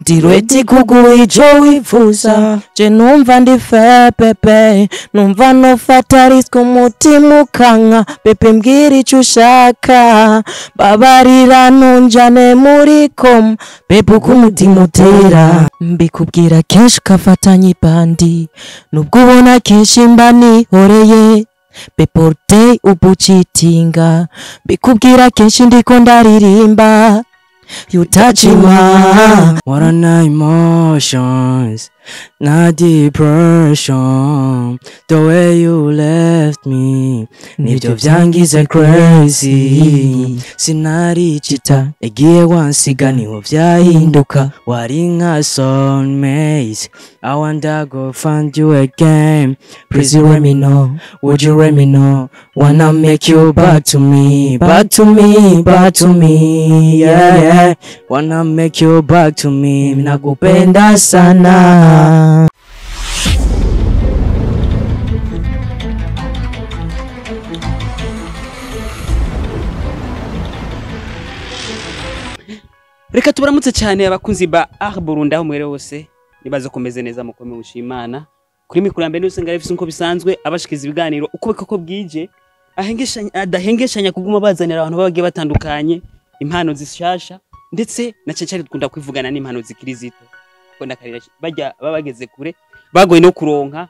Ndi ready kuguha ico wifuza. Je numva ndi fe pepe, numva nofata risk umutima ukanka. Pepe mbwira ico ushaka, babarira ntunjane muri koma. Pepe uko umutima utera, mbikubwira kenshi ukafatanya ibandi, nubwo ubona kenshi mba nihoreye. Peporte ubucitinga, mbikubwira kenshi ndiko ndaririmba. You touch my What are not emotions, not depression. The way you left me, nibyo byangize crazy. Sinaricita, igihe wansiga niho byahinduka. Wari nka soulmate, I wanna go find you again. Please you let me know, would you let me know? Wanna make you back to me, back to me, back to me, yeah, yeah. Wanna make you back to me, nakupenda sana. Reka tubaramutse cyane abakunzi ba Art Burundi aho mwere hose, nibaza komeze neza mukome mushimana. Kuri mikoro ya mbere n'usenga refise nko bisanzwe abashikiza ibiganiro uko bikoko bwije, ahengeshanya adahengeshanya kuguma bazanira abantu bagiye batandukanye impano zishasha, ndetse na cyane dukunda kwivugana n'impano zikiri zito, kuko ndakarira bajya babageze kure bagoye no kuronka,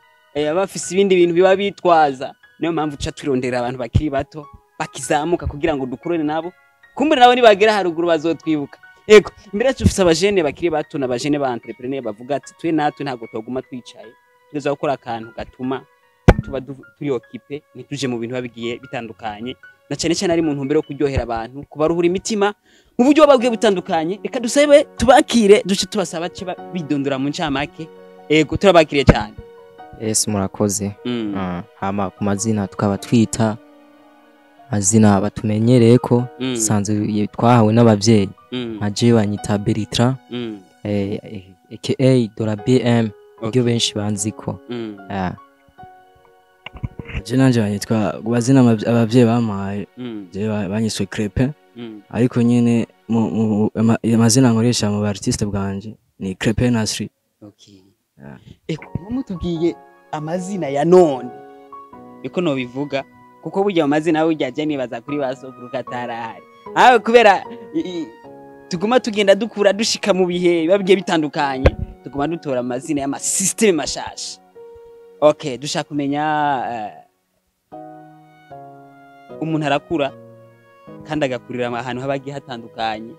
abafise ibindi bintu biba bitwaza. Niyo mpamvu ca twirondera abantu bakiri bato bakizamuka kugira ngo dukurane nabo, kumbure nabo nibagera haruguru bazotwibuka. Ego, mbere yacu dufise abajene bakiri bato n'abajene ba entrepreneur bavuga ati twe natwe ntabwo twoguma twicaye, tugeza gukora akantu gatuma tuba turi occupé, ntituje mu bintu babigiye bitandukanye, na cyane cyane ari mu ntumbero yo kuryohera abantu, kubaruhura imitima mu buryo babwiye butandukanye. Reka dusabe tubakire, duce tubasaba ce bidondora mu ncamake. Ego, turabakiriye cyane. Yes, murakoze. Hama ku mazina tukaba twita mazina batumenyereye ko sanzwe twahawe n'abavyeyi. Nka je banyita Bertrand, aka Dora BM, ibyo benshi banziko. Je nanje banyitwa bazina abavyeyi bampaye, je banyiswe Crepin, ariko nyene amazina nkoresha mu artiste bwanje ni Crepin Nasri. Okay. Eko mutubwiye amazina ya none niko no bivuga, kuko burya amazina burya je nibaza kuri basokuruka atarahari, aho kubera tuguma tugenda dukura dushika mu bihe biba bitandukanye, tuguma dutora amazina y'ama system mashasha. Okay, dushaka kumenya umuntu arakura kandi agakurira ahantu habagiye hatandukanye,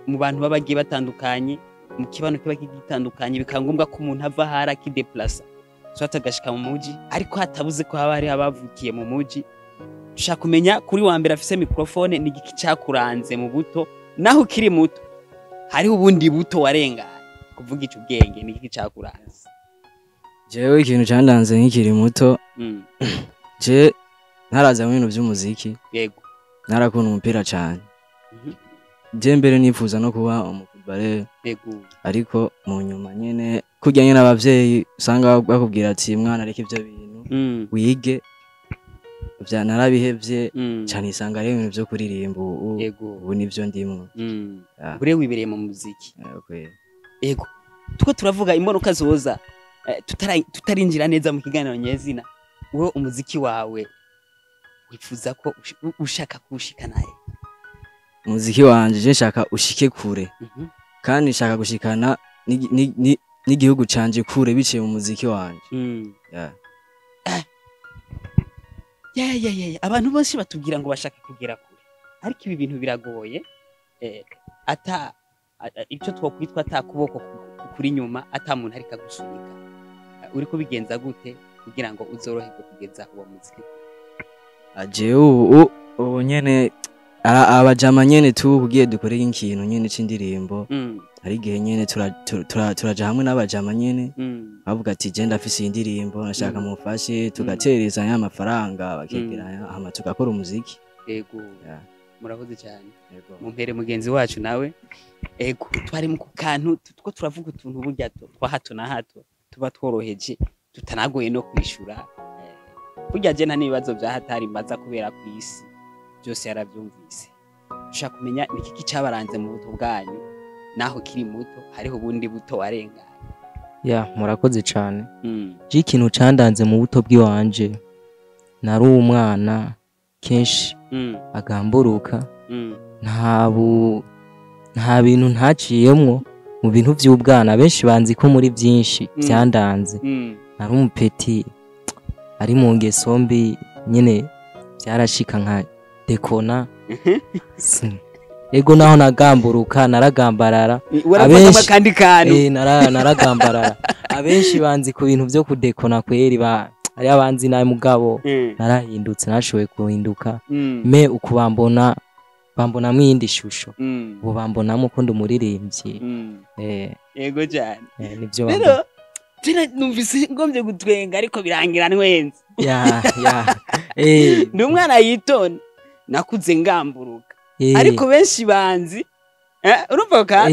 mu bantu babagiye batandukanye, mu kibano kiba gitandukanye, bikangombwa ko umuntu ava hara akideplaza so atagashika mu muji, ariko hatabuze ko haba hari abavukiye mu muji. Dushaka kumenya kuri wa mbere afise microphone ni igiki cyakuranze mu buto, naho ukiri muto hariho ubundi buto warenganye, kuvuga ico ubwenge ni igiki cyakuranze? Jewe ikintu cyandanze nkikiri muto, je ntaraza mu bintu by'umuziki, yego narakunda umupira cyane. Je mbere nifuza no kuba umufootballer, yego, ariko mu nyuma nyene kurya nyene abavyeyi usanga bakubwira ati mwana reka ivyo bintu wige, vya narabihevye cyane, isanga ari ibintu byo kuririmba ubu nivyo ndimwo. Bure wibereye mu muziki. Yego, tuko turavuga imbonoka zoza, tutarinjira neza mu kiganiro nyezina, wowe umuziki wawe wifuza ko ushaka kushika naye? Umuziki wanje je nshaka ushike kure, kandi nshaka gushikana n'igihugu canje kure biciye mu muziki wanje. Yeah. Abantu bose batubwira ngo bashaka kugera kure, ariko ibi bintu biragoye. Ata icyo twokwitwa ata kuboko kuri nyuma, ata muntu ariko agusunika. Uri kubigenza gute kugira ngo uzoroherwe kugeza uwo muziki? Jewe ubu nyene abajama nyene tu kugiye dukore ikintu nyene c'indirimbo, hari igihe nyene turaja hamwe n'abajama nyene, bavuga ati je ndafise indirimbo nashaka mufashe, tugaterezanya amafaranga bakegeranya hama tugakora umuziki. Yego, murakoze cyane. Mumpere mugenzi wacu nawe. Ego, twari mu kantu two turavuga utuntu burya twa hato na hato tuba tworoheje tutanagoye no kwishura. Burya je nta n'ibibazo bya hatari mbaza kubera ku isi byose yarabyumvise. Ushaka kumenya ni kiki cyabaranze mu buto bwanyu Naho kiri muto, hariho ubundi buto warenganye. Ya, murakoze cane. Je, ikintu candanze mu buto bw'iwanje, nari umwana kenshi agamburuka. Nta bintu ntaciyemwo mu bintu vy'ubwana. Benshi banzi ko muri byinshi vyandanze. Nari umupeti ari mu ngeso mbi nyene, vyarashika nka dekona. Ego, naho nagamburuka, naragambarara. Warafatamo akandi kantu. Naragambarara. Abenshi banzi ku bintu vyo kudekona kweri, ba ari abanzi nawe, mugabo narahindutse, nashoboye guhinduka. Me uku bambona, bambonamwo iyindi shusho. Ubu bambonamo ko ndi umuririmbyi. Yego cyane. Nivyo bambona. Rero tena numvise ngombye gutwenga, ariko birangira ntwenze. Ya. Ndi umwana yitonda, nakuze ngamburuka, ariko benshi banzi, urumva ka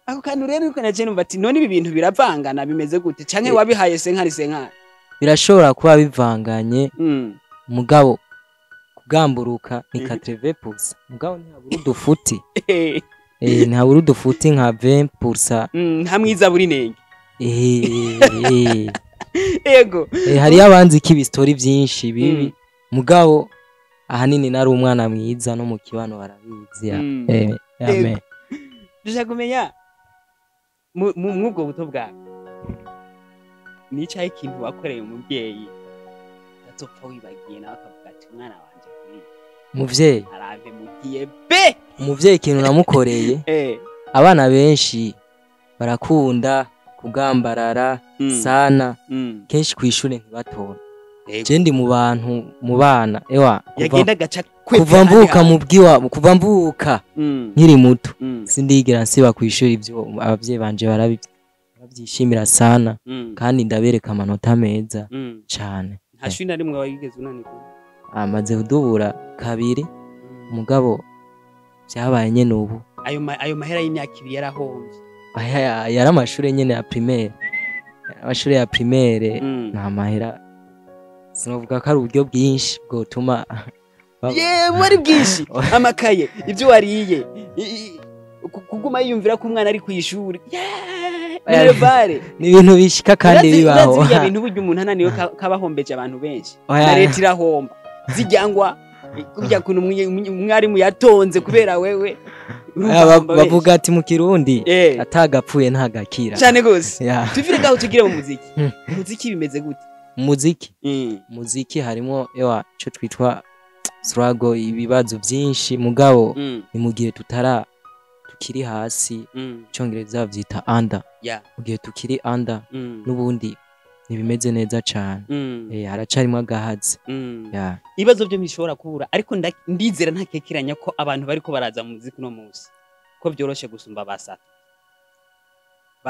ako kantu. Rero niko naciye numva ati none ibi bintu biravangana, bimeze gute? Canke wabihaye senkari senkari? Birashobora kuba bivanganye, mugabo kugamburuka ni 80%, mugabo ntihabura udufuti. Ntihabura udufuti nka 20%. Nta mwiza buri nenge. Yego. Hariyo abanzi ko ibisitori byinshi bibi, mugabo ahanini nari umwana mwiza, no mu kibano barabizi ya. Amen. Dushaka kumenya mw'ubwo buto bwawe, nicaye ikintu wakoreye umubyeyi utazopfa wibagiye, nawe akavuga ati umwana wanje kuri Umuvyeyi arampemukiye pe. Umuvyeyi ikintu namukoreye, abana benshi barakunda kugambarara sana, kenshi kw'ishure ntibatona. Je ndi mu bantu, mu bana, ewa kuva, Yagenda agaca kuva mvuka mu bwiwa, kuva mvuka nkiri muto, sindigera nsiba kw'ishuri. Ivyo abavyeyi banje barabyishimira sana, kandi ndabereka amanota meza cane. Nta shuri na rimwe wigeze unanirwa? Amaze kudubura kabiri, mugabo vyabaye nyene ubu. Ayo mahera y'imyaka 2 yarahombye. Aya yari amashure nyene ya primaire, amashure ya primaire. Nta mahera, sinovuga ko ari uburyo bwinshi bwotuma Yewe, ari bwinshi, amakaye, ibyo wariye, kuguma yiyumvira ko umwana ari ku ishuri. Minerval. Ni ibintu bishika kandi bibaho. Urazi birya bintu, burya umuntu ananiwe kabahombeje abantu benshi. Oya. Na leta irahomba zijyangwa kurya kuntu umwarimu yatonze kubera wewe. Urumva Aya, ahomba benshi. Bavuga ati mu Kirundi atagapfuye ntagakira. Cyane gose. Ya. Tuvire gaho tugire mu muziki. Umuziki bimeze gute? Muziki, muziki harimo, ewa, ico twitwa struggle, ibibazo byinshi, mugabo ni mu gihe tutara, tukiri hasi. Icongereza bavyita under. Mu gihe tukiri under, n'ubundi ntibimeze neza cane. Haracarimo agahazi. Ya. Ibibazo byo ntishobora kubura, ariko ndizera ntakekeranya ko abantu bariko baraza mu muziki uno munsi ko byoroshe gusumba ba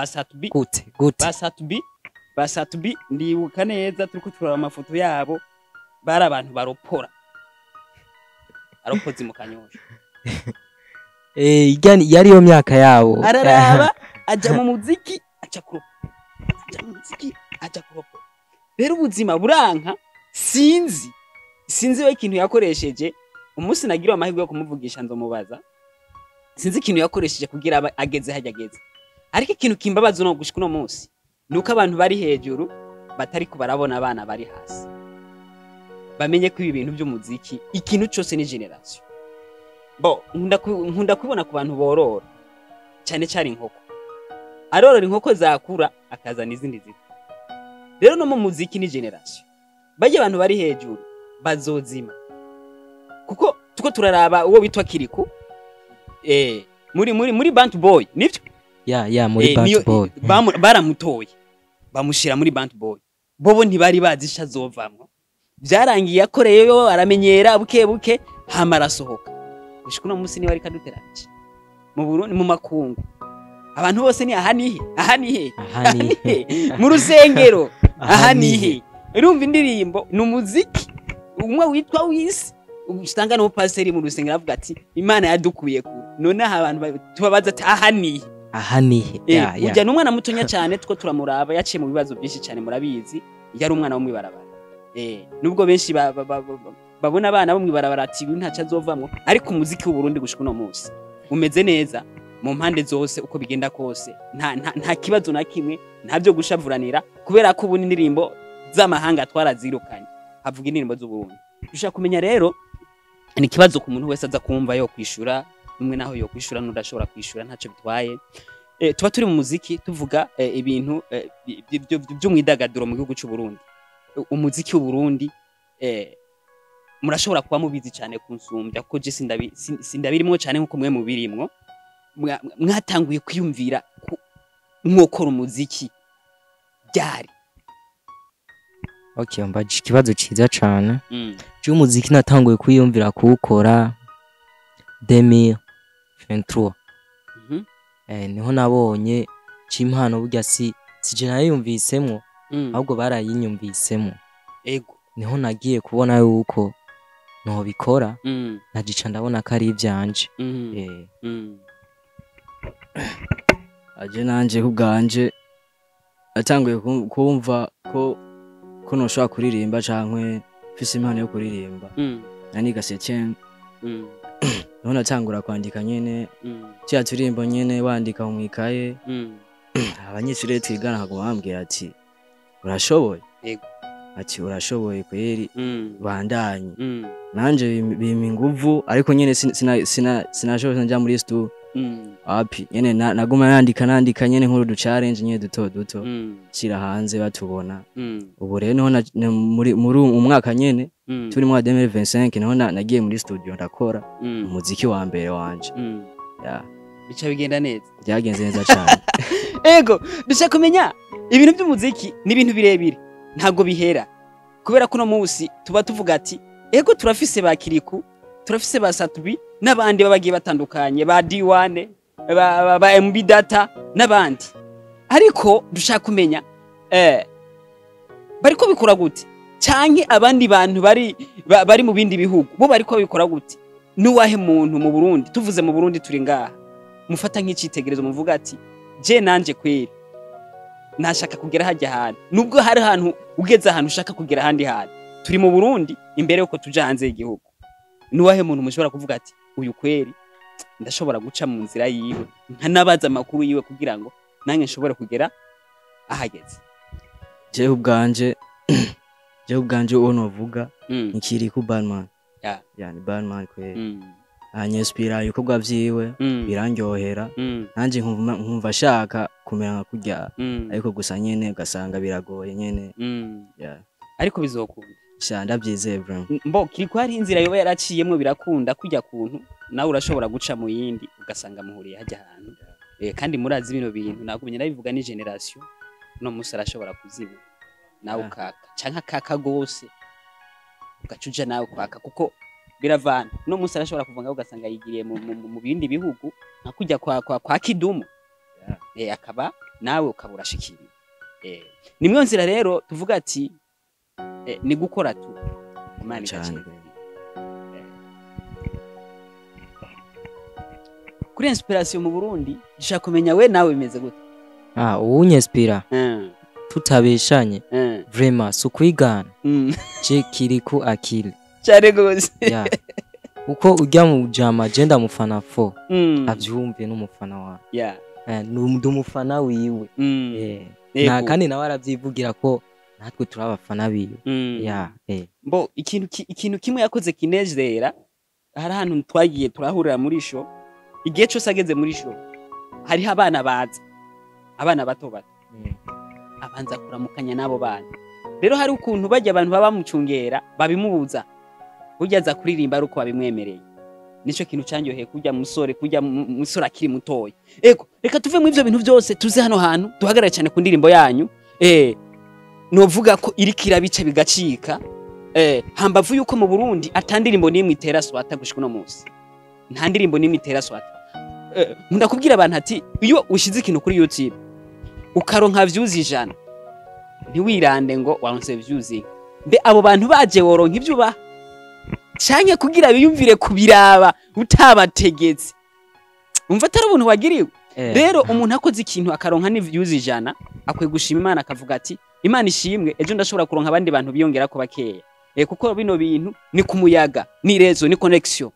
Sat-B. Gute gute? Ba Sat-B, ndibuka neza turiko turaba amafoto yabo, bari abantu baropora, aropozi mu Kanyosha. Irya yari yo myaka yabo. Araraba aja mu muziki, aca kuropa, aja mu muziki, aca kuropa. Rero ubuzima buranka, sinzi we ikintu yakoresheje. Umunsi nagira amahirwe yo kumuvugisha nzomubaza. Sinzi ikintu yakoresheje kugira abe ageze hajya ageze, ariko ikintu kimbabaza uno gushika uno munsi nuko abantu bari hejuru batari ko barabona abana bari hasi. Bamenye ko ibi bintu by'umuziki, ikintu cyose ni generation. Bo nkunda kubibona ku bantu borora cyane cyane inkoko. Arorora inkoko zakura akazana izindi zito. Rero no mu muziki ni generation. Bajya abantu bari hejuru bazozima, kuko tuko turaraba uwo witwa Kiriku, muri Bantu Boy, nivyo? Ya, muri Bad Boy. Baramutoye bamushira muri Bantu Boy, bobo ntibari bazi isha azovamwo. Byarangiye yakoreyeyo, aramenyera buke buke, hama arasohoka. Gushika uno munsi niwe ariko aduteranje mu Burundi, mu makungu. Abantu bose ni aha nihe, aha nihe, Aha nihe. mu rusengero, aha nihe. Urumva indirimbo ni umuziki umwe witwa wisi, usanga n'umupasiteri mu rusengero avuga ati Imana yadukuye kure. None aha abantu tubabaza ati aha nihe? Aha nihe. Ya. Ujya n'umwana mutonya cyane, two turamuraba yaciye mu bibazo byinshi cyane. Murabizi, yari umwana wo mw'ibarabara. Nubwo benshi babona abana bo mw'ibarabara ati uyu ntaco azovamwo, ariko umuziki w'u Burundi gushika uno munsi umeze neza. Mu mpande zose uko bigenda kose, nta kibazo na kimwe, nta byo gushavuranira, kubera ko ubu indirimbo z'amahanga twarazirukanye, havuga indirimbo z'Uburundi. Dushaka kumenya rero, ni ikibazo ku muntu wese aza kumva yo kwishura numwe, naho yo kwishura n'udashobora kwishura ntacyo bitwaye. Tuba turi mu muziki, tuvuga ibintu by'umwidagaduro mu gihugu cy'u Burundi. Umuziki w'u Burundi, murashobora kuba mubizi cyane kunsumbya, kuko je sindabirimwo cyane nkuko mwe mubirimwo. Mwatanguye kwiyumvira mwokora umuziki ryari? Okay, mbaje ikibazo ciza cane. Je umuziki natanguye kwiyumvira kuwukora 2023. Niho nabonye c'impano burya si sije nayumvisemwo, ahubwo barayinyumvisemwo. Niho nagiye kubona yuko nobikora, nagica ndabona ko ari ivyanje. Aje nanje kubwanje natanguye kumva ko noshobora kuririmba cankwe mfise impano yo kuririmba naniga septième. Niho natangura kwandika nyene, tuya turirimbo nyene wandika mu ikaye. Abanyeshure twigana bakaguma bambwira ati: "Urashoboye." Ati: "Urashoboye kweri, bandanye." Nanje bimpa inguvu, ariko nyene sinashoboye nja muri stu api nyene, naguma nandika nyene nkuru du challenge nyene duto duto, shira hanze batubona. Ubu rero niho muri umwaka nyene turi mu 2025, niho nagiye muri studio ndakora umuziki wa mbere wanje. Ya. Bica bigenda neza. Byagenze neza cyane. Ego, dushaka kumenya, ibintu by'umuziki ni ibintu birebire, ntabwo bihera, kubera ko uno munsi tuba tuvuga ati ego, turafise ba Kiriku, turafise ba Satubi n'abandi baba bagiye batandukanye, ba D1, ba MB Data n'abandi, ariko dushaka kumenya bariko bikora gute, canke abandi bantu bari mu bindi bihugu bo bariko babikora gute? Nuwahe muntu mu Burundi, tuvuze mu Burundi turi ngaha, mufata nk'icitegerezo, muvuga ati: "Je nanje kweri nashaka kugera hajya ahantu"? Nubwo hari ahantu ugeze, ahantu ushaka kugera ahandi hantu, turi mu Burundi, imbere yuko tuja hanze y'igihugu, nuwahe muntu mushobora kuvuga ati: "Uyu kweri ndashobora guca mu nzira yiwe, nkanabaza amakuru yiwe kugira ngo nange nshobore kugera ahageze"? Jewe ubwanje uwo novuga ni Kiriku Badman. Ya, ni Badman kweri. Anyespira ibikorwa vyiwe, birandyohera. Nanje nkumva ashaka kumera nka kurya, ariko gusa nyene ugasanga biragoye nyene. Ya. Ariko bizokunda. Sha, ndavyizeye vraiment. Mbo Kiriko hari inzira yoba yaraciyemwo, birakunda kujya kuntu nawe urashobora guca mu yindi, ugasanga muhuriye hajya ahantu. Kandi murazi bino bintu nagumye ndabivuga, ni generation no musi arashobora kuzima nawe ukaka canke akaka gose, ugaca uja nawe kwaka, kuko biravana. No musi arashobora kuva ngaho, ugasanga yigiriye mu bindi bihugu nka kujya kwa Kidumu, akaba nawe ukaba urashikiriye. Nimwe nzira rero tuvuga ati ni gukora tu, Imana Cane. igacika. Kuri inspiration mu Burundi, dushaka kumenya we nawe bimeze gute? Ah, uwunyespira, tutabeshanye, vraiment si ukwigana, je Kiriku Akili. Cyane gose. Ya, uko ujya mu jama, je ndamufana fo, avyumve n'umufana wawe. Ndi umufana wiwe. Na kandi nawe aravyivugira ko natwe turi abafana biwe. Ya. Mbo ikintu kimwe yakoze kinezera, hari ahantu twagiye turahurira muri show. Igihe cyose ageze muri show, hariho abana baza, abana bato bato, abanza kuramukanya n'abo bana. Rero hari ukuntu bajya abantu baba bamucungera babimubuza, burya aza kuririmba ari uko babimwemereye. Nico kintu cyanyoheye kurya musore, kurya musore akiri mutoya. Ego, reka tuve mu ivyo bintu byose, tuze hano hantu duhagarare cyane ku ndirimbo yanyu. Novuga ko iriko irabica bigacika, hambavu yuko mu Burundi ata ndirimbo n'imwe itera swata gushika uno munsi, nta ndirimbo n'imwe itera swata. Nkunda kubwira abantu ati iyo ushize ikintu kuri YouTube ukaronka views 100, ntiwirande ngo waronse views inke. Mbe abo bantu baje woronka ivyo ubaha, canke kugira biyumvire kubiraba utabategetse, umva atari ubuntu wagiriwe? Rero umuntu akoze ikintu akaronka ni views 100, akwiye gushima Imana, akavuga ati: "Imana ishimwe, ejo ndashobora kuronka abandi bantu biyongera ko bakeya." Kuko bino bintu ni ku muyaga, ni réseau, ni connexion,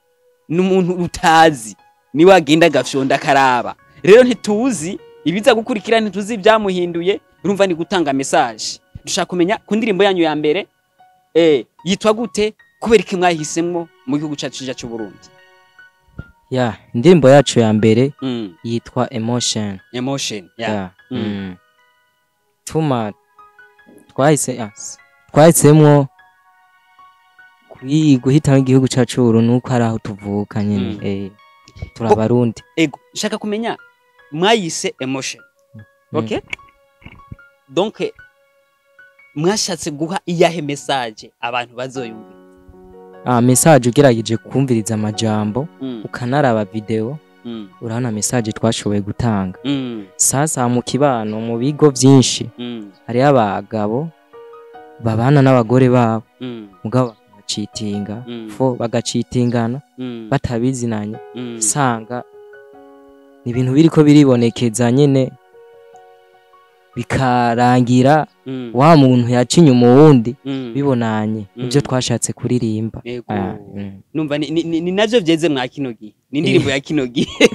ni umuntu utazi. Niwe agenda agafyonda akaraba. Rero ntituzi ibiza gukurikira, ntituzi ibyamuhinduye. Urumva ni gutanga message. Dushaka kumenya ku ndirimbo yanyu ya mbere, yitwa gute? Kubera iki mwayihisemwo mu gihugu cyacu cyiza cy'u Burundi? Ya, indirimbo yacu ya mbere yitwa Emotion. Emotion, yeah. Yeah. Tuma twahise twahisemwo guhitamo igihugu cacu Burundi nuko ari aho tuvuka nyene. Turi Abarundi. Ego, nshaka kumenya, mwayise Emotion. Okay, donc mwashatse guha iyahe message abantu bazoyumva? Message, ugerageje kumviriza amajambo ukanaraba video, urabona message twashoboye gutanga. Sasa mu kibano, mu bigo byinshi, hariho abagabo babana n'abagore babo, mugabo bagacitinga, fo bagacitingana batabizinanye. Usanga ni ibintu biriko biribonekeza nyene, bikarangira wa muntu yaca inyuma uwundi bibonanye. Nibyo twashatse kuririmba. Ego. Ah. Numva ni navyo vyeze mwa kino gihe, ni indirimbo ya kino gihe.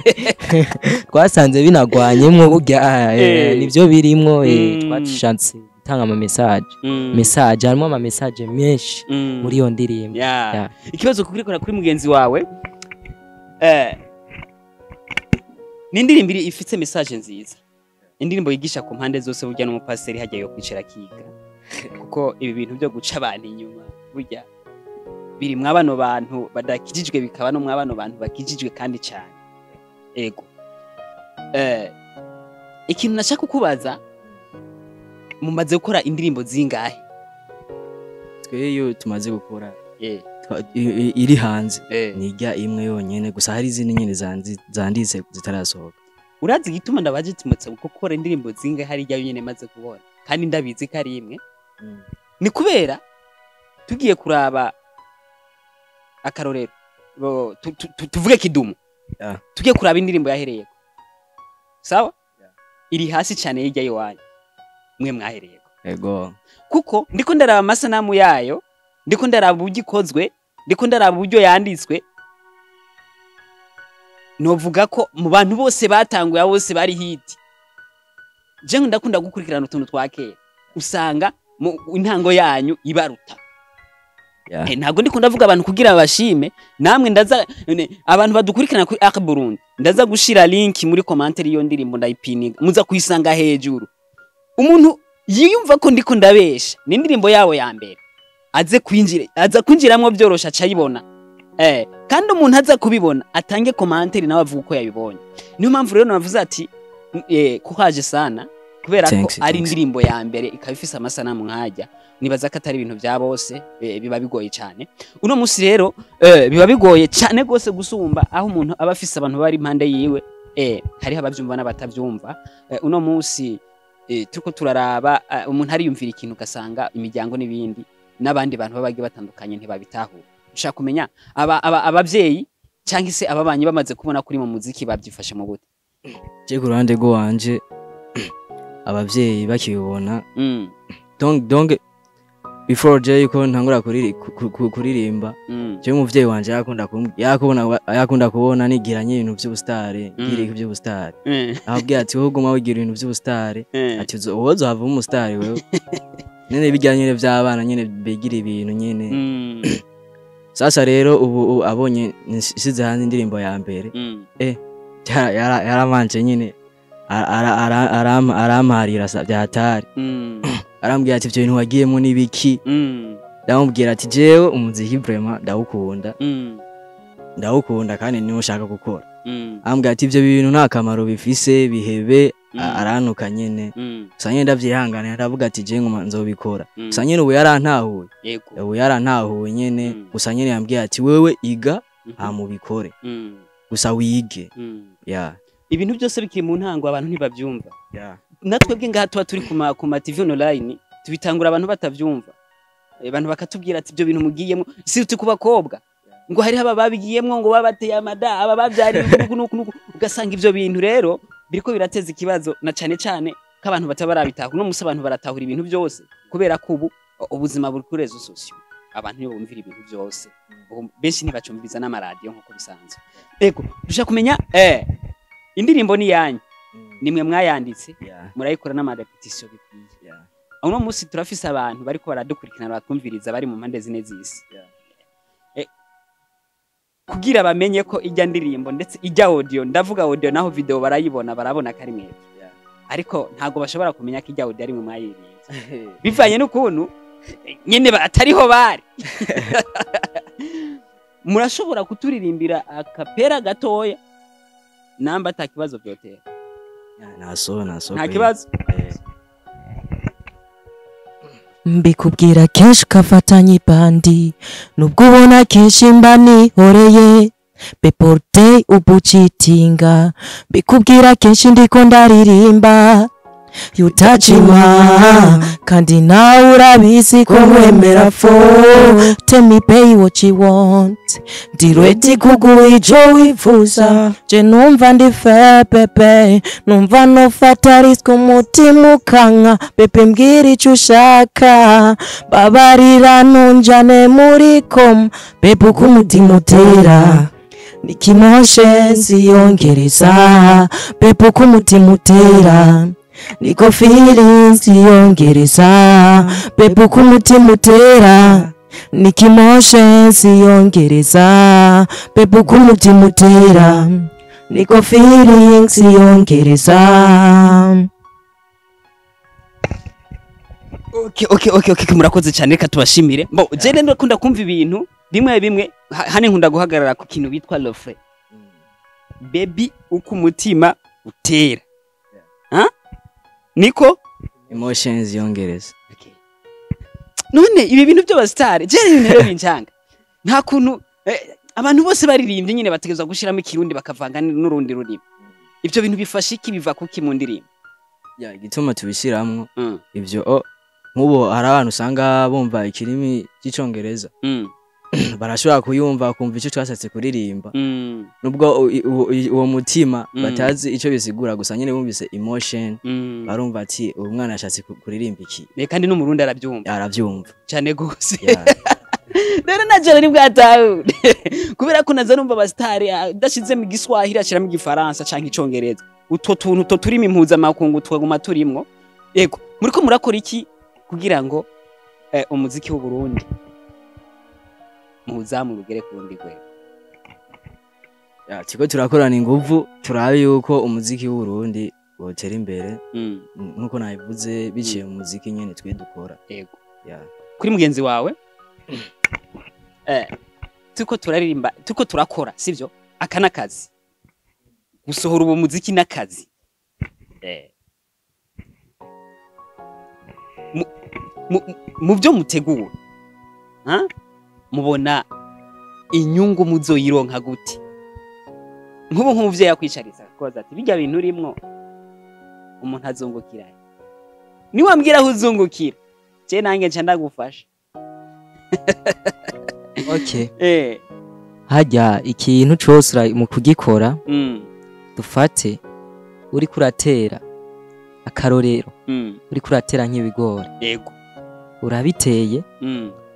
Twasanze binagwanyemwo burya, nivyo birimwo. Twashatse gutanga ama message. Message, harimo ama message menshi muri iyo ndirimbo. Yeah. Yeah. Ikibazo kukurikora kuri mugenzi wawe, ni indirimbo ifite message nziza, indirimbo yigisha ku mpande zose. Burya n'umupasiteri hajya yo kwicara akiga, kuko ibi bintu byo guca abantu inyuma burya biri mwa bano bantu badakijijwe, bikaba no mwa bano bantu bakijijwe kandi cyane. Ego, ikintu nashaka kukubaza, mumaze gukora indirimbo zingahe? Twe iyo tumaze gukora iri hanze nijya imwe yonyene gusa, hari izindi nyene zanditse zitarasohoka. Urazi igituma ndabaje tumutse gukora indirimbo zingahe, hari ijya yonyene maze kubona kandi ndabizi ko ari imwe? Ni kubera tugiye kuraba akarorero, tuvuge Kidumu. Tugiye kuraba indirimbo yahereyeko, sawa, iri hasi cyane hirya y'iwanyu mwe mwahereyeko. Ego. Kuko ndiko ndaraba amasanamu yayo, ndiko ndaraba uburyo ikozwe, ndiko ndaraba uburyo yanditswe, novuga ko mu bantu bose batanguye, abo bose bari hit, je ndakunda gukurikirana utuntu twa kera, usanga mu intango yanyu ibaruta. Ntabwo ndiko ndavuga abantu kugira bashime namwe. Ndaza abantu badukurikirana kuri Arc Burundi, ndaza gushira link muri commentaire iyo ndirimbo, ndayipininga, muza kuyisanga hejuru. Umuntu yiyumva ko ndiko ndabesha, ni indirimbo yabo ya mbere, aze kwinjira, aza kwinjiramwo byorosha, acayibona. Kandi umuntu aza kubibona atange commentaire nawe avuga uko yabibonye. Niyo mpamvu rero navuze ati kuhaje sana, kubera ko Thanks, ari thanks. indirimbo ya mbere ikaba ifise amasanamu nkajya, nibaza ko atari ibintu bya bose, biba bigoye cyane. Uno musi rero biba bigoye cyane gose gusumba aho umuntu aba afise abantu bari impande yiwe, hariho abavyumva n'abatavyumva. Uno musi turiko turaraba, umuntu ariyumvira ikintu, ugasanga imiryango n'ibindi n'abandi bantu baba bagiye batandukanye ntibabitahura. Ushaka kumenya abavyeyi cyangwa se ababanyi bamaze kubona kuri mu muziki babyifashe mu gute? Je ku ruhande rw'iwanje, abavyeyi bakibibona, donc before je yuko ntangura kuririmba, je umuvyeyi wanje yakunda kubona nigiranye ibintu vy'ubustare, ngira ivy'ubustare, akabwira ati: "Wowe guma wigira ibintu vy'ubustare," ati: "Wowe uzohava uba umusitari wewe nyene." Bijya nyene vy'abana nyene bigira ibintu nyene. Sasa rero ubu abonye nsize hanze indirimbo ya mbere, yaramanje nyene, aramparira vyatari. Arambwira ati: "Ivyo bintu wagiyemo n'ibiki?" Ndamubwira ati: "Jewe umuziki vraiment ndawukunda, ndawukunda kandi niwo ushaka gukora." Arambwira ati: "Ivyo bintu nta kamaro bifise, bihebe." Arantuka nyene. Gusa nyene ndavyihangana, ndavuga ati: "Je nguma nzobikora." Gusa nyene ubu yarantahuye. Ubu yarantahuye nyene. Gusa nyene yambwiye ati: "Wewe iga, hama ubikore, gusa wige." Ya. Ibintu byose bikiri mu ntango abantu ntibabyumva. Ya. Natwebwe ngaha tuba turi ku ma TV online, tubitangura abantu batavyumva. Abantu bakatubwira ati: "Ibyo bintu mugiyemo," si ku bakobwa ngo hariho aba babigiyemwo ngo babateye amada, aba bavyariye uku nuku nuku. Ugasanga ivyo bintu rero biriko birateza ikibazo, na cane cane ko abantu bataba barabitahura. Uno musi abantu baratahura ibintu byose kubera ko ubu ubuzima buri kuri réseaux sociaux. Abantu nibo bumvira ibintu byose. Ubu benshi ntibacumviriza n'amaradiyo nk'uko bisanzwe. Ego, dushaka kumenya indirimbo ni yanyu, nimwe mwayanditse, murayikora n'ama répétition bikwiye? Yeah. Uno munsi turafise abantu bariko baradukurikirana, batwumviriza, bari mu mpande zine z'isi. Kugira bamenye ko ijya ndirimbo, ndetse ijya audio, ndavuga audio naho video barayibona, barabona ko ari mwebwe, ariko ntabwo bashobora kumenya ko ijya audio ari mwe mwayiririmbye, bivanye n'ukuntu nyine atariho bari. Murashobora kuturirimbira akapera gatoya namba ata kibazo byotera? Yeah, naso naso. Nta kibazo. Mbikubwira kenshi ukafatanya ibandi, nubwo ubona kenshi mba nihoreye beporte ubucitinga. Mbikubwira kenshi ndiko ndaririmba yutachima, kandi nawe urabizi ko nkwemera fo. Tell me, pay what you want, ndi ready kuguha ico wifuza. Je numva ndi fepepe, numva nofata risk umutima ukanka. Pepe, mbwira ico ushaka, babarira ntunjane muri koma. Pepe, uko umutima utera nikimoshe ziyongereza. Pepe, uko umutima utera niko feelings ziyongereza. Pepe, uko umutima utera nikimoshe ziyongereza. Pepe, uko umutima utera niko feelings ziyongereza. Okay, murakoze cyane, reka tubashimire. Bo je rero ndakunda kumva ibintu bimwe bimwe. Hano nkunda guhagarara ku kintu bitwa refrain. Baby, uko umutima utera, ha niko Emotions yongereza. Okay. None ibi bintu by'abasitari, je ibintu rero bincanga, nta kuntu abantu bose baririmbye nyine bategerezwa gushiramo ikirundi bakavanga n'urundi rurimi. Ibyo bintu bifasha iki, biva kuki mu ndirimbo? Ya, igituma tubishiramwo ivyo nk'ubu hari abantu usanga bumva ikirimi cy'icongereza, barashobora kuyumva bakumva icyo twashatse kuririmba, nubwo uwo mutima batazi ico bisigura. Gusa nyene bumvise emotion, barumva ati uyu mwana yashatse kuririmba iki. Kandi n'umurundi arabyumva. Aravyumva. Cyane gose. Yeah. Rero na jana nibwatahure, kubera ko naza numva abasitari adashize mu giswahili ashiramo igifaransa canke icongereza, utwo tuntu utwo turimi impuzamakungu twaguma turimwo. Yego, muriko murakora iki kugira ngo umuziki w'u Burundi muwuzamure ugere ku rundi rwego? Ya, turiko turakorana inguvu turabe yuko umuziki w'u Burundi wotera imbere, nkuko nabivuze, biciye mu muziki nyene twe dukora. Yego. Ya. Kuri mugenzi wawe, turiko turaririmba, turiko turakora, sivyo? Aka n'akazi, gusohora uwo muziki n'akazi. Mu byo mutegura, ha? Mubona inyungu muzoyironka gute? Nk'ubu nk'umuvyeyi akwicariza akakubaza ati bijya bintu urimwo umuntu azungukira he? Niwambwira aho uzungukira, je nange nca ndagufasha. Okay, harya ikintu cose mu kugikora, dufate uriko uratera, akarorero, uriko uratera nk'ibigori, urabiteye,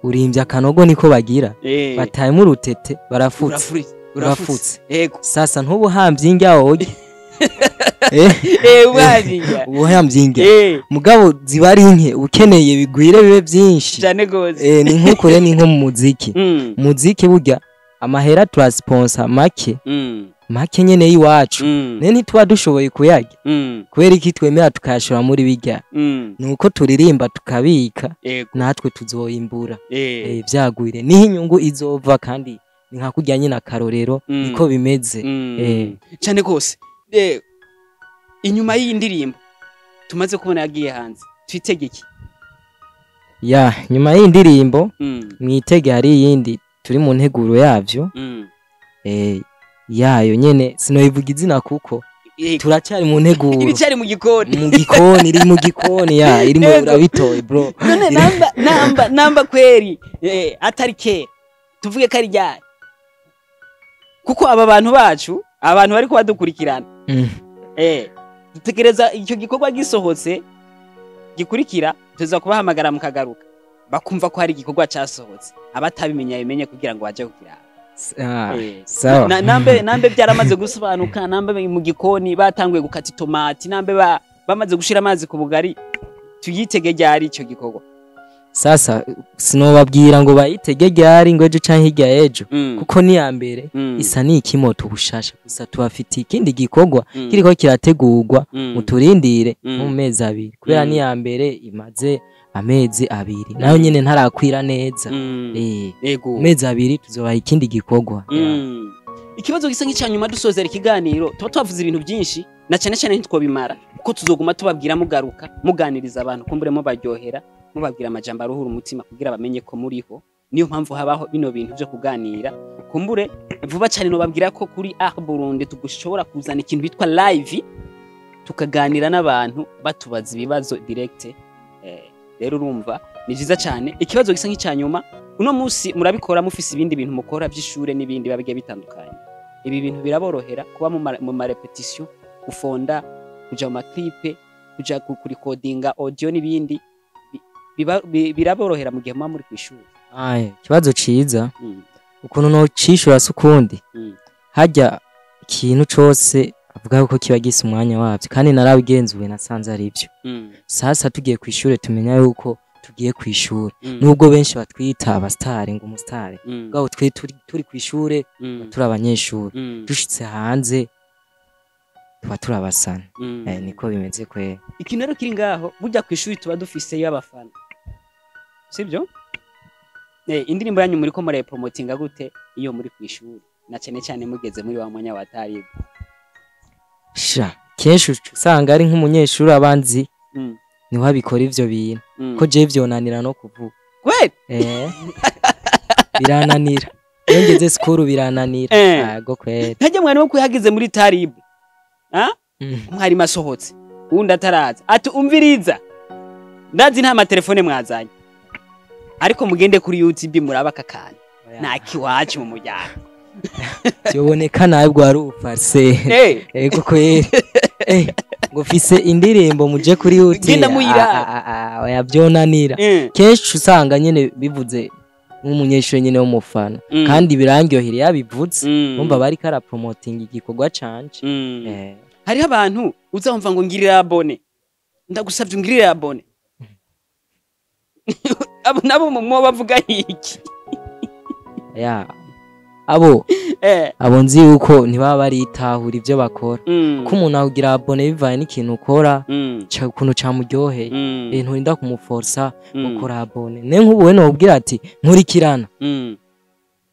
urimvye akanogo, niko bagira, batayemo urutete, barafutse. Urafutse. Urafutse. Yego. Sasa ntubuhamvye indya woge. Ubwazinga. Ubuhamvye indya, mugabo ziba ari nke, ukeneye bigwire bibe vyinshi. Cyane gose. Ni nk'uko rero ni nko mu muziki. Muziki burya amahera turasponsa make, make nyene y'iwacu, none ntituba dushoboye kuyarya. Kubera iki twemera tukayashora muri birya? Nuko turirimba tukabika, natwe tuzoyimbura. Vyagwire niho inyungu izova, kandi ni nka kurya nyine akarorero, niko bimeze. Cyane gose. Inyuma y'iyi ndirimbo tumaze kubona yagiye hanze, twitege iki? Ya, nyuma y'iyi ndirimbo, mwitege hari iyindi turi mu nteguro yavyo. Yayo nyene sinoyivuga izina kuko turacyari mu nteguro. Iracyari mu gikoni. Mu gikoni, iri mu gikoni, ya, iri mu urabitoye bro. None namba kweri atari kera, tuvuge ko ari ryari? Kuko aba bantu bacu, abantu bariko badukurikirana, dutegereza icyo gikorwa gisohotse gikurikira, tuza kubahamagara mukagaruka. Bakumva ko hari igikorwa casohotse, abatabimenya bimenye kugira ngo baje kukiraba. Ah, Eh, sawa. Nambe byaramaze gusobanuka, nambe mu gikoni batanguye gukata itomati, nambe bamaze gushira amazi ku bugari, tuyitege ryari ico gikorwa? Sasa sinobabwira ngo bayitege ryari, ngo ejo canke hirya y'ejo, kuko ni ya mbere, isa n'ikimoto bushasha. Gusa tubafitiye ikindi gikorwa kiriko kirategurwa, muturindire mu mezi 2, kubera ni ya mbere imaze amezi 2, nayo nyene ntarakwira neza. Ego. Mu mezi 2 tuzobaha ikindi gikorwa. Ikibazo gisa nk'icya nyuma dusozera ikiganiro, tuba twavuze ibintu byinshi, na cyane cyane ntitwobimara, kuko tuzoguma tubabwira, mugaruka muganiriza abantu, kumbure mubaryohera, mubabwira amajambo aruhura umutima kugira bamenye ko muriho. Niyo mpamvu habaho bino bintu byo kuganira. Kumbure vuba cyane nobabwira ko kuri Art Burundi tugushobora kuzana ikintu bitwa live, tukaganira n'abantu batubaza ibibazo direct. Rero urumva ni vyiza cyane. Ikibazo gisa nk'icya nyuma, uno munsi murabikora mufise ibindi bintu mukora by'ishure n'ibindi biba bigiye bitandukanye, ibi bintu biraborohera kuba mu ma répétition, gufonda, kuja mu ma clip, kuja kurikodinga audio n'ibindi, biraborohera mu gihe muba muri kw'ishuri? Aye, ikibazo ciza. Ukuntu nocishura si ukundi, harya ikintu cose avuga ko kiba gisa umwanya wavyo, kandi narabigenzuye nasanze ari byo. Sasa tugiye kw'ishure, tumenya yuko tugiye kw'ishure, nubwo benshi batwita abasitari, ngo umusitari, mugabo twe turi kw'ishure turi abanyeshuri, dushitse hanze tuba turabasana. Niko bimeze kwe. Ikintu rero kiri ngaho, burya kw'ishuri tuba dufiseyo abafana, sibyo? Indirimbo yanyu muriko murayipromotinga gute iyo muri kw'ishuri, na cyane cyane mugeze muri wa mwanya wa taribu? Sha, kenshi uca usanga ari nk'umunyeshuri abanzi, niwe abikora ivyo bintu, ko jewe vyonanira no kuvuga. Kweli? Birananira iyo ngeze sikuru, birananira. Yego kweli. Ntajya mwarimu kwihageze muri taribu, ha? Umwarimu asohotse, uwundi ataraza, ati: "Umviriza, ndazi nta matelefone mwazanye, ariko mugende kuri YouTube muraba aka kantu nta kiwacu mu muryango." Vyoboneka nabi, bwari ubufarse. Ego kweli. Ngo mfise indirimbo, muje kuri YouTube. Genda muyirabe. Ah, ah, ah, oya, vyonanira. Kenshi usanga nyene bivuze nk'umunyeshuri nyene w'umufana, kandi birandyohera iyo abivuze, umva bariko arapromotinga igikorwa canje. Hariho abantu uzumva ngo: "Ngirira abonné, ndagusavye ungirire abonné." Abo nabo mu bavuga iki? Ya, abo abo nzi yuko ntibaba baritahura ivyo bakora, ko umuntu akugira abonné bivanye n'ikintu ukora, ukuntu camuryoheye. Nturinda kumuforsa gukora abonné. Ne nk'ubu we nobwira ati: "Nkurikirana."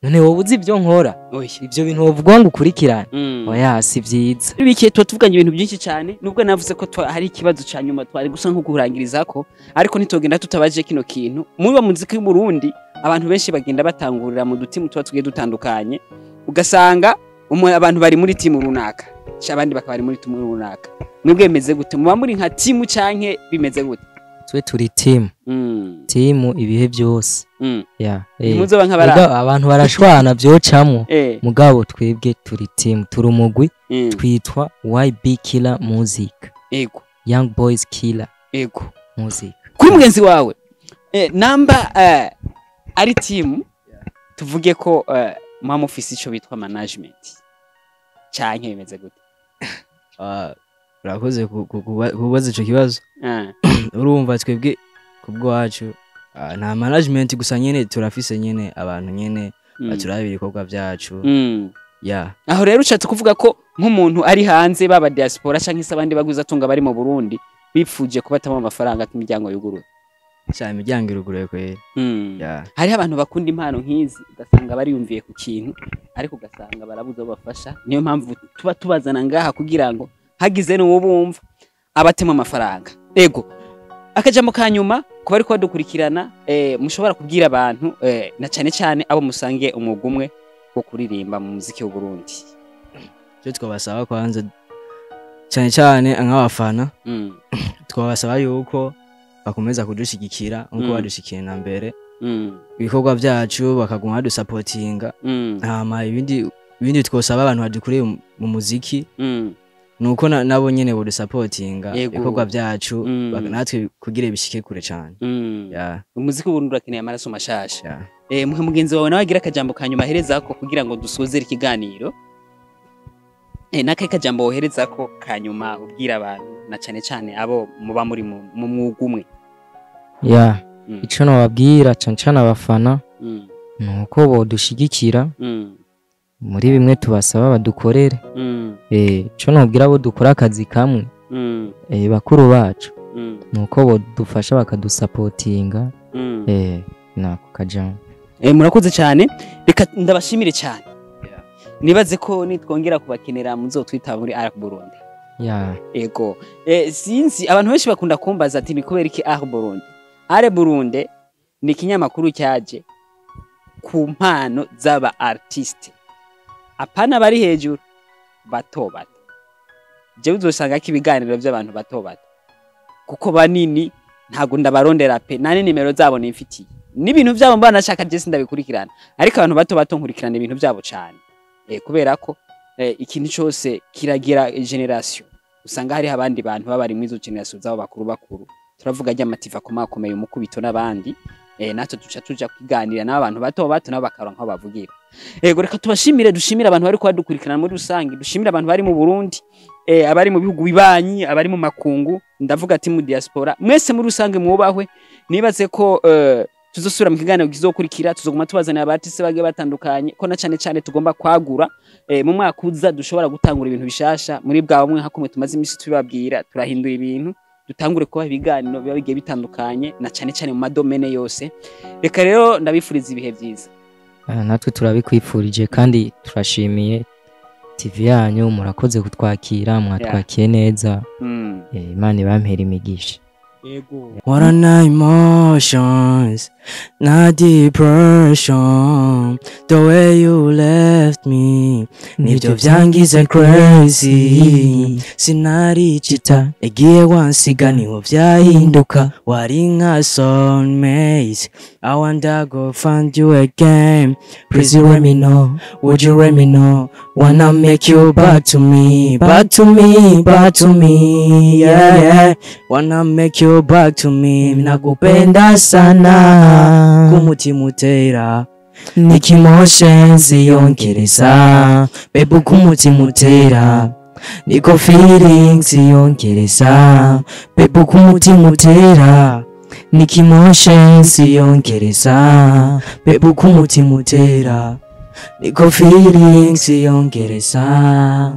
None wowe uzi ibyo nkora? Oya. Ivyo bintu wovuga ngo ukurikirane? Oya, si vyiza. Bikiye tuba tuvuganye ibintu byinshi cyane, nubwo navuze ko hari ikibazo ca nyuma twari gusa nko kurangirizako, ariko ntitogenda tutabaje kino kintu. Muri wa muziki w'Uburundi, abantu benshi bagenda batangurira mu dutimu tuba tugiye dutandukanye, ugasanga abantu bari muri timu runaka, abandi bakaba bari muri timu runaka. Mwebwe bimeze gute? Muba muri nka timu canke bimeze gute? Twe turi timu, timu ibihe byose. Ya. Ntimuzoba nk'abara Mugabo abantu barashwana, vyocamwo, mugabo twebwe turi timu, turi umugwi, twitwa YB Killer Music. Young Boys Killer Music. Kuri mugenzi wawe, namba ari timu, tuvuge ko muba mufise ico bitwa management canke bimeze gute? Ah, urakoze kubaza ico kibazo. Urumva twebwe kubwacu nta management, gusa nyene turafise nyene abantu nyene baturabira ibikorwa vyacu. Ya. Aho rero ushatse kuvuga ko nk'umuntu ari hanze, baba diaspora canke se abandi bagwizatunga bari mu Burundi, bipfuje kubatamo amafaranga, imiryango yuguruye? Sha, imiryango iruguruye kweri. Ya. Hariho abantu bakunda impano nk'izi, ugasanga bariyumviye ku kintu, ariko ugasanga barabuze abo bafasha. Niyo mpamvu tuba tubazana ngaha, kugira ngo hagize n'uwo bumva abatema amafaranga. Ego, akajambo ka nyuma ku bari kubadukurikirana, mushobora kubwira abantu, na cyane cyane abo musangiye umwuga umwe wo kuririmba mu muziki w'u Burundi. Icyo twabasaba kwanza, cyane cyane nk'abafana, twabasaba yuko bakomeza kudushigikira nkuko badushikiye na mbere, ibikorwa byacu bakaguma badusapotinga. Hama ibindi twosaba abantu badukuriye mu muziki, Nuko nabo nyene bodusapotinga ibikorwa byacu, natwe kugira bishike kure cane. Yeah. Umuziki w'Uburundi urakeneye amaraso mashasha. Yeah. Muhe mugenzi wawe nawe agira akajambo kanyuma aherezako kugira ngo dusozere ikiganiro. N'akahe kajambo woherezako kanyuma ubwira abantu, na cane cane abo muba muri mu mwuga umwe? Ya, ico nobabwira cane cane abafana nuko bodushigikira muri bimwe tubasaba badukorere. Ico nobwira abo dukora akazi kamwe, bakuru bacu, nuko bodufasha bakadusapotinga. Nako kajambo. Murakoze cyane, reka ndabashimire cyane. Nibaze ko nitwongera kubakenera muzotwitaba muri Art Burundi. Ya. Ego. Sinzi, abantu benshi bakunda kumbaza ati ni kubera iki Art Burundi? Art Burundi ni ikinyamakuru cyaje ku mpano z'aba artiste. Apana bari hejuru, bato bato. Jewe uzosanga ko ibiganiro by'abantu bato bato. Kuko banini ntago ndabarondera pe, nani nimero zabo nimfitiye. N'ibintu byabo mbana nashaka je sindabikurikirana. Ariko abantu bato bato nkurikirana ibintu byabo cyane. Kubera ko ikintu cyose kiragira generation. Usanga hari abandi bantu baba bari muri izo generation zabo bakuru bakuru. Turavuga ry'amativa akomakomeye, umukubito n'abandi. Natwe duca tuja kuganira n'abantu bato bato nabo bakaronka aho bavugira. Ego, reka tubashimire, dushimire abantu bari kubadukurikirana muri rusange, dushimire abantu bari mu Burundi, abari mu bihugu bibanyi, abari mu makungu, ndavuga ati mu diaspora, mwese muri rusange mwubahwe. Nibaze ko tuzosubira mu kiganiro kizokurikira, tuzoguma tubazanira aba artiste bagiye batandukanye, ko na cane cane tugomba kwagura. Mu mwaka uza dushobora gutangura ibintu bishasha muri bwa bumwe hakumwe tumaze imisi tubabwira, turahindura ibintu, dutangure kubaha ibiganiro biba bigiye bitandukanye na cane cane mu ma domaine yose. Reka rero ndabifuriza ibihe vyiza. Natwe turabikwifurije kandi turashimiye TV yanyu, murakoze kutwakira, mwatwakiye neza. Imana ibampere imigisha. Yego. What an emotions, not depression. The way you left me, nibyo byangize crazy. Sinaricita, igihe wansiga niho byahinduka. Wari nka soulmate, I wanna go find you again. Please you let me know, would you let me know? Wanna make you back to me, back to me, back to me, yeah. Wanna make you back to me, nakupenda sana, kumutima utera niko ziyongereza, baby kumutima utera niko feelings ziyongereza, baby kumutima utera niko ziyongereza, baby kumutima utera niko feelings ziyongereza.